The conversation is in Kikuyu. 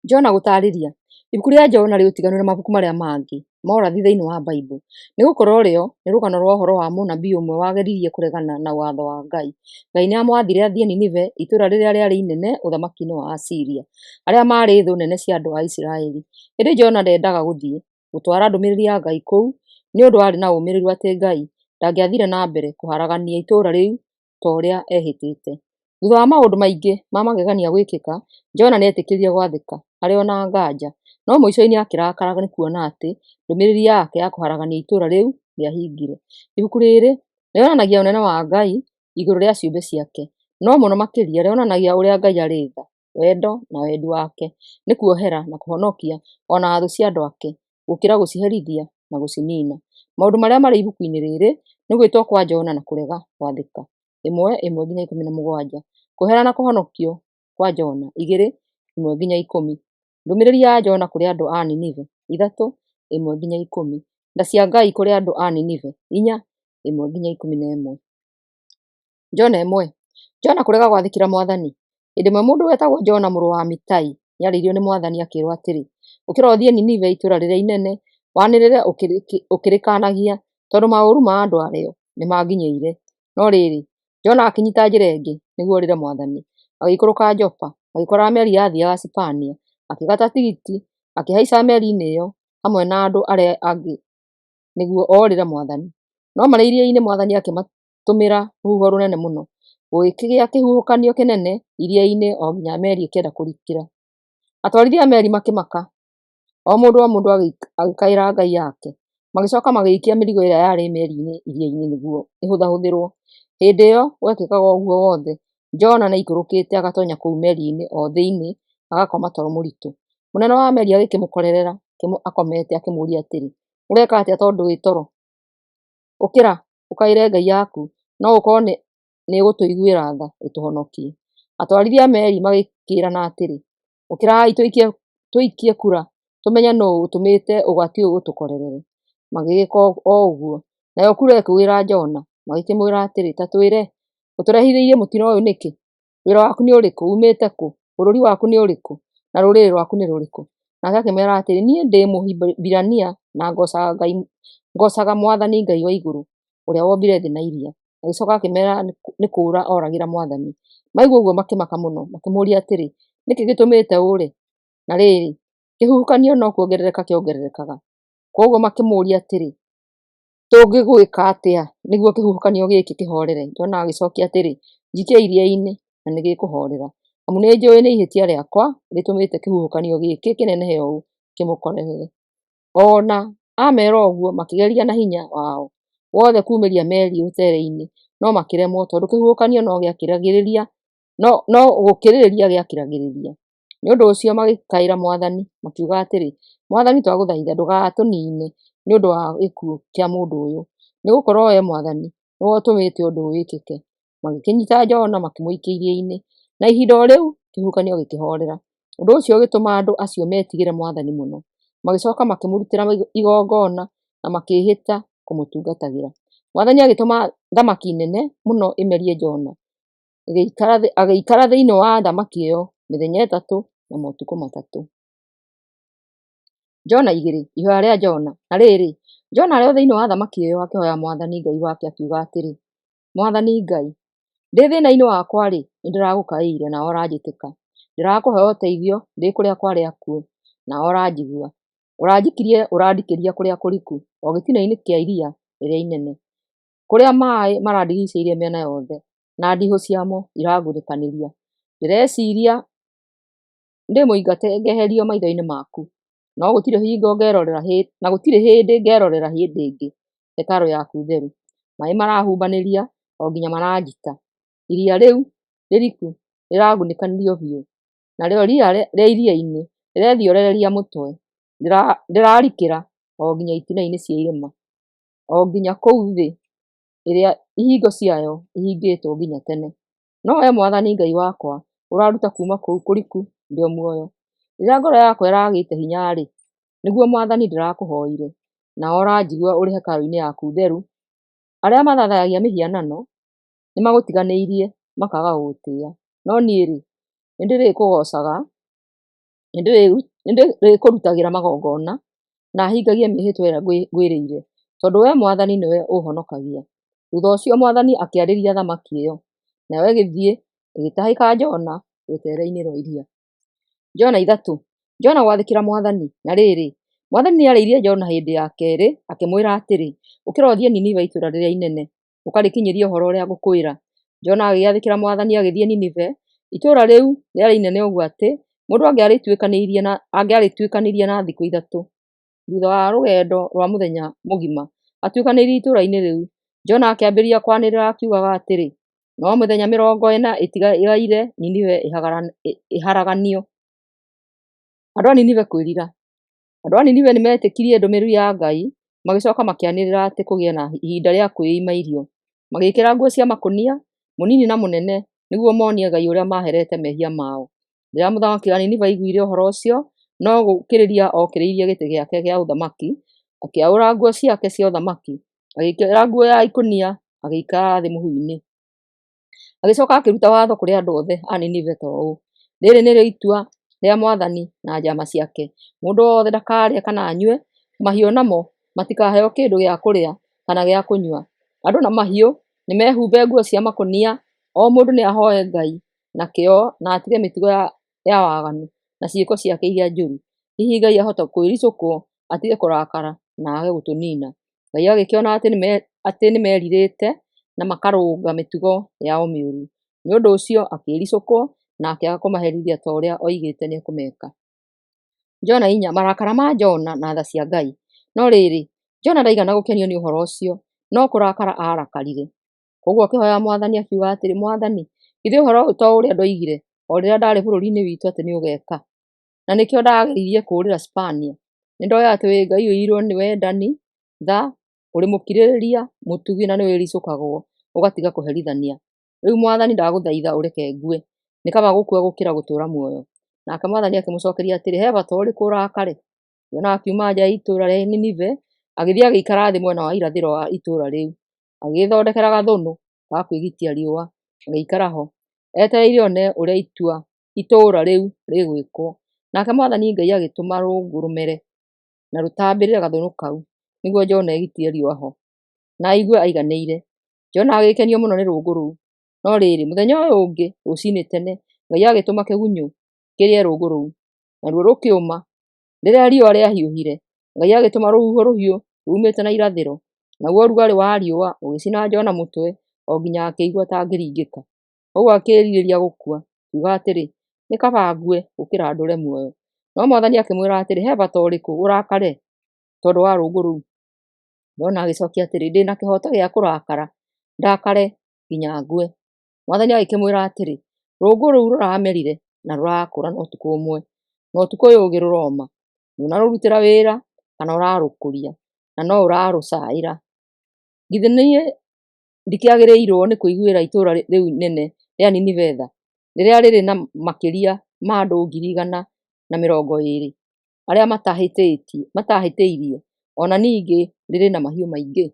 Jona gũtaarĩria. Ibuku rĩa Jona rĩ ũtiganu na mabuku marĩa mangĩ ma ũrathi thĩinĩ wa Baibũ, nĩgũkorwo rĩo nĩ rũgano rwa ũhoro wa mũnabii ũmwe wageririe kũregana na watho wa Ngai. Ngai nĩamwathire athiĩ Nineve, itũũra rĩrĩa rĩarĩ inene ũthamaki-inĩ wa Asiria, arĩa maarĩ thũ nene cia andũ a Isiraeli. Ĩndĩ Jona ndeendaga gũthiĩ gũtwara ndũmĩrĩri ya Ngai kũu, nĩ ũndũ aarĩ na ũmĩrĩru atĩ Ngai ndangĩathire na mbere kũharagania itũũra rĩu ta ũrĩa eehĩtĩte. Thutha wa maũndũ maingĩ ma magegania gwĩkĩka, Jona nĩ eetĩkĩrire gwathĩka, arĩ o na nganja, no mũico-inĩ akĩrakara nĩ kuona atĩ ndũmĩrĩri yake ya kũharagania itũũra rĩu ndĩahingire. Ibuku rĩrĩ rĩonanagia ũnene wa Ngai igũrũ rĩa ciũmbe ciake, no mũno makĩria rĩonanagia ũrĩa Ngai arĩ tha, wendo na wendi wake nĩ kuohera na kũhonokia o na thũ cia andũ ake, gũkĩra gũciherithia na gũciniina. Maũndũ marĩa marĩ ibuku-inĩ rĩrĩ nĩ gwĩtwo kwa Jona na kũrega gwathĩka, 1:1-17, kuohera na kũhonokio kwa Jona, 2:1-10, ndũmĩrĩri ya Jona kũrĩ andũ a Nineve, 3:1-10, tha cia Ngai kũrĩ andũ a Nineve, 4:1-11. Jona 1. Jona kũrega gwathĩkĩra Mwathani. Hĩndĩ ĩmwe mũndũ wetagwo Jona mũrũ wa Amitai nĩarĩirio nĩ Mwathani akĩĩrwo atĩrĩ, Ũkĩra ũthiĩ Nineve itũũra rĩrĩa inene, wanĩrĩre ũkĩrĩkaanagia, tondũ maũru ma andũ arĩo nĩmanginyĩire. No rĩrĩ, Jona akĩnyiita njĩra ĩngĩ nĩguo orĩre Mwathani. Agĩikũrũka Jopa, agĩkora meri yathiiaga Sipania, akĩgata tigiti, akĩhaica meri-inĩ ĩyo hamwe na andũ arĩa angĩ nĩguo orĩre Mwathani. No marĩ iria-inĩ Mwathani akĩmatũmĩra rũhuho rũnene mũno, gũgĩkĩgĩa kĩhuhũkanio kĩnene iria-inĩ o nginya meri ĩkĩenda kũrikĩra. Atwarithia a meri makĩmaka, o mũndũ o mũndũ agĩkaĩra ngai yake. Magĩcoka magĩikia mĩrigo ĩrĩa yarĩ meri-inĩ iria-inĩ nĩguo ĩhũthahũthĩrwo. Hĩndĩ ĩyo gwekĩkaga ũguo wothe, Jona nĩaikũrũkĩte agatonya kũu meri-inĩ o thĩinĩ agakoma toro mũritũ. Mũnene wa meri agĩkĩmũkorerera akomete akĩmũũria atĩrĩ, "Ũreka atĩa tondũ wĩ toro? Ũkĩra, ũkaĩre ngai yaku, no gũkorwo nĩĩgũtũiguĩra tha ĩtũhonokie." Atwarithia a meri magĩkĩĩrana atĩrĩ, "Ũkĩrai tũikie kura tũmenye nũũ ũtũmĩte ũgwati ũyũ ũtũkorerere." Magĩgĩka o ũguo, nayo kura ĩkĩgwĩra Jona. Magĩkĩmwĩra atĩrĩ, "Ta twĩre, ũtũrehithĩirie mũtino ũyũ nĩkĩ? Wĩra waku nĩ ũrĩkũ? Uumĩte kũ? Bũrũri waku nĩ ũrĩkũ? Na rũrĩrĩ rwaku nĩ rũrĩkũ?" Nake akĩmeera atĩrĩ, "Niĩ ndĩ Mũhibirania na ngoocaga Mwathani Ngai wa igũrũ, ũrĩa wombire thĩ na iria." Agĩcoka akĩmeera nĩ kũũra oragĩra Mwathani. Maigua ũguo makĩmaka mũno, makĩmũũria atĩrĩ, "Nĩ kĩĩ gĩtũmĩte ũũre?" Na rĩrĩ, kĩhuhũkanio no kuongerereka kĩongererekaga. Kwoguo makĩmũũria atĩrĩ, "Tũngĩgwĩka atĩa nĩguo kĩhuhũkanio gĩkĩ kĩhoorere?" Jona agĩcokia atĩrĩ, "Njikiai iria-inĩ, na nĩgĩkũhoorera. Amu nĩnjũũĩ nĩ ihĩtia rĩakwa rĩtũmĩte kĩhuhũkanio gĩkĩ kĩnenehe ũũ kĩmũkorerere." O na ameera ũguo, makĩgeria na hinya wao wothe kuumĩria meri rũteere-inĩ, no makĩremwo tondũ kĩhuhũkanio no gũkĩrĩrĩria gĩakĩragĩrĩria. Nĩ ũndũ ũcio magĩkaĩra Mwathani, makiuga atĩrĩ, "Mwathani, twagũthaitha ndũgatũniine nĩ ũndũ wa gĩkuũ kĩa mũndũ ũyũ, nĩgũkorwo wee Mwathani nĩwe ũtũmĩte ũndũ ũyũ wĩkĩke." Magĩkĩnyiita Jona makĩmũikia iria-inĩ, na ihinda o rĩu kĩhuhũkanio gĩkĩhoorera. Ũndũ ũcio ũgĩtũma andũ acio metigĩre Mwathani mũno. Magĩcoka makĩmũrutĩra igongona na makĩĩhĩta kũmũtungatagĩra. Mwathani agĩtũma thamaki nene mũno ĩmerie Jona, agĩikara thĩinĩ wa thamaki ĩyo mĩthenya ĩtatũ na matukũ matatũ. Jona 2. Ihoya rĩa Jona. Na rĩrĩ, Jona arĩ o thĩinĩ wa thamaki ĩyo akĩhooya Mwathani Ngai wake akiuga atĩrĩ, "Mwathani Ngai, ndĩ thĩĩna-inĩ wakwa-rĩ, nĩndĩragũkaĩire nawe ũranjĩtĩka. Ndĩrakũhooya ũteithio ndĩ kũrĩa kwa arĩa akuũ, nawe ũranjigua. Ũranjikirie ũrandikĩria kũrĩa kũriku, o gĩtina-inĩ kĩa iria rĩrĩa inene, kũrĩa maaĩ marandigiicĩirie mĩena yothe, na ndihũ ciamo irangunĩkanĩria. Ndĩreciiria ndĩmũingate ngeherio maitho-inĩ maku, no gũtirĩ hĩndĩ ngerorera hĩndĩ ĩngĩ hekarũ yaku theru. Maaĩ marahumbanĩria o nginya maranjita, iria rĩu rĩriku rĩrangunĩkanĩria biũ, narĩo riya rĩa iria-inĩ rĩrethiorereria mũtwe. Ndĩrarikĩra o nginya itina-inĩ cia irĩma, o nginya kũu thĩ ĩrĩa ihingo ciayo ihingĩtwo nginya tene. No Wee Mwathani Ngai wakwa, ũranduta kuuma kũu kũriku ndĩ o muoyo. Rĩrĩa ngoro yakwa ĩraagĩte hinya-rĩ, nĩguo Mwathani ndĩrakũhooire, nawe ũranjigua ũrĩ hekarũ-inĩ yaku theru. Arĩa mathaathayagia mĩhianano nĩmagũtiganĩirie makaaga gũgũtĩĩa, no niĩ-rĩ, nĩndĩrĩkũgoocaga Nĩndĩrĩkũrutagĩra magongona, na hingagie mĩĩhĩtwa ĩrĩa ngwĩrĩire, tondũ wee Mwathani nĩwe ũũhonokagia. Thuutha ũcio mwathani akĩarĩria thamaki ĩyo, nayo ĩgĩthiĩ ĩgĩtahĩka Jona rũteereinĩ rwa iria. Jona 3. Jona gwathĩkĩra Mwathani Na rĩrĩ, Mwathani nĩarĩirie Jona hĩndĩ ya keerĩ, akĩmwĩra atĩrĩ, Ũkĩra ũthiĩ Nineve itũũra rĩrĩa inene, ũkarĩkinyĩrie ũhoro ũrĩa ngũkwĩra. Jona agĩgĩathĩkĩra Mwathani agĩthiĩ Nineve. Itũũra rĩu rĩarĩ inene ũguo atĩ mũndũ angĩarĩtuĩkanirie na thikũ 3. Thuutha wa rũgendo rwa mũthenya mũgima atuĩkanĩirie itũũrainĩ rĩu, Jona akĩambĩrĩria kwanĩrĩra akiugaga atĩrĩ, No mĩthenya 40 ĩtigaire Nineve ĩharaganio. Andũ a Nineve kwĩrira Andũ a Nineve nĩmeetĩkirie ndũmĩrĩri ya Ngai, magĩcooka makĩanĩrĩra atĩ kũgĩe na ihinda rĩa kwĩima irio. Magĩĩkĩra nguo cia makũnia, mũnini na mũnene, nĩguo monie Ngai ũrĩa maaherete mehia mao. Rĩrĩa mũthamaki wa Nineve aiguire ũhoro ũcio, no gũũkĩrĩria ookĩrĩirie gĩtĩ gĩake gĩa ũthamaki, akĩaũra nguo ciake cia ũthamaki, agĩĩkĩra nguo ya ikũnia, agĩikara thĩ mũhu-inĩ. Agĩcooka akĩruta watho kũrĩ andũ othe a Nineve ta ũũ: Rĩĩrĩ nĩrĩo itua rĩa Mwathani na njaama ciake: Mũndũ o wothe ndakarĩe kana anyue, mahiũ o namo matikaheo kĩndũ gĩa kũrĩa kana gĩa kũnyua. Andũ na mahiũ nĩmehumbe nguo cia makũnia, o mũndũ nĩahooe Ngai na kĩyo na atige mĩtugo ya waganu na ciĩko ciake iria njũru. Hihi Ngai ahota kwĩricũkwo atige kũrakara na aage gũtũniina. Ngai agĩkĩona atĩ nĩmerirĩte na makarũnga mĩtugo yao mĩũru, nĩ ũndũ ũcio akĩĩricũkwo na akĩaga kũmaherithia ta ũrĩa oigĩte nĩekũmeka. Jona 4. Marakara ma Jona na tha cia Ngai No rĩrĩ, Jona ndaigana gũkenio nĩ ũhoro ũcio, no kũrakara aarakarire. Kwoguo akĩhooya Mwathani, akiuga atĩrĩ, Mwathani, githĩ ũhoro ũyũ to ũrĩa ndoigire o rĩrĩa ndaarĩ bũrũri-inĩ witũ atĩ nĩũgeeka? Na nĩkĩo ndageririe kũũrĩra Sipania. Nĩndoĩ atĩ wĩ Ngai ũiyũirwo nĩ wendani, tha, ũrĩ mũkirĩrĩria, mũtugi na nĩwĩricũkagwo ũgatiga kũherithania. Rĩu Mwathani ndagũthaitha ũreke ngue, nĩ kaba gũkua gũkĩra gũtũũra muoyo. Nake Mwathani akĩmũcookeria atĩrĩ, He bata ũrĩkũ ũrakare? Jona akiuma nja ya itũũra rĩa Nineve, agĩthiĩ agĩikara thĩ mwena wa irathĩro wa itũũra rĩu. Agĩĩthondekera gathũnũ ga kwĩgitia riũa, agĩikara ho, etereire one ũrĩa itũũra rĩu rĩgwĩkwo. Nake Mwathani Ngai agĩtũma rũũngũ rũmere na rũtambĩrĩre gathũnũ kau, nĩguo Jona egitie riũa ho, na aigue aiganĩire. Jona agĩkenio mũno nĩ rũũngũ rũu. No rĩrĩ, mũthenya ũyũ ũngĩ, rũcinĩ tene, Ngai agĩtũma kĩgunyũ kĩrĩe rũũngũ rũu, naruo rũkĩũma. Rĩrĩa riũa rĩahiũhire, Ngai agĩtũma rũhuho rũhiũ ruumĩte na irathĩro, naguo ũrugarĩ wa riũa ũgĩcina Jona mũtwe o nginya akĩigua ta angĩringĩka. Kwoguo akĩĩrirĩria gũkua, akiuga atĩrĩ, Nĩ kaba ngue gũkĩra ndũũre muoyo. No Mwathani akĩmwĩra atĩrĩ, He bata ũrĩkũ ũrakare tondũ wa rũũngũ rũu? Jona agĩcookia atĩrĩ, Ndĩ na kĩhooto gĩa kũrakara, ndakare nginya ngue. Mwathani agĩkĩmwĩra atĩrĩ, Rũũngũ rũu rũramerire na rũrakũra na ũtukũ ũmwe, na ũtukũ ũyũ ũngĩ rũroma. Ndũnarũrutĩra wĩra kana ũrarũkũria, na no ũrarũcaĩra. Githĩ niĩ ndikĩagĩrĩirwo nĩ kũiguĩra itũũra rĩu inene rĩa Nineve tha, rĩrĩa rĩrĩ na makĩria ma andũ 120,000 arĩa matahĩtĩirie, o na ningĩ rĩrĩ na mahiũ maingĩ?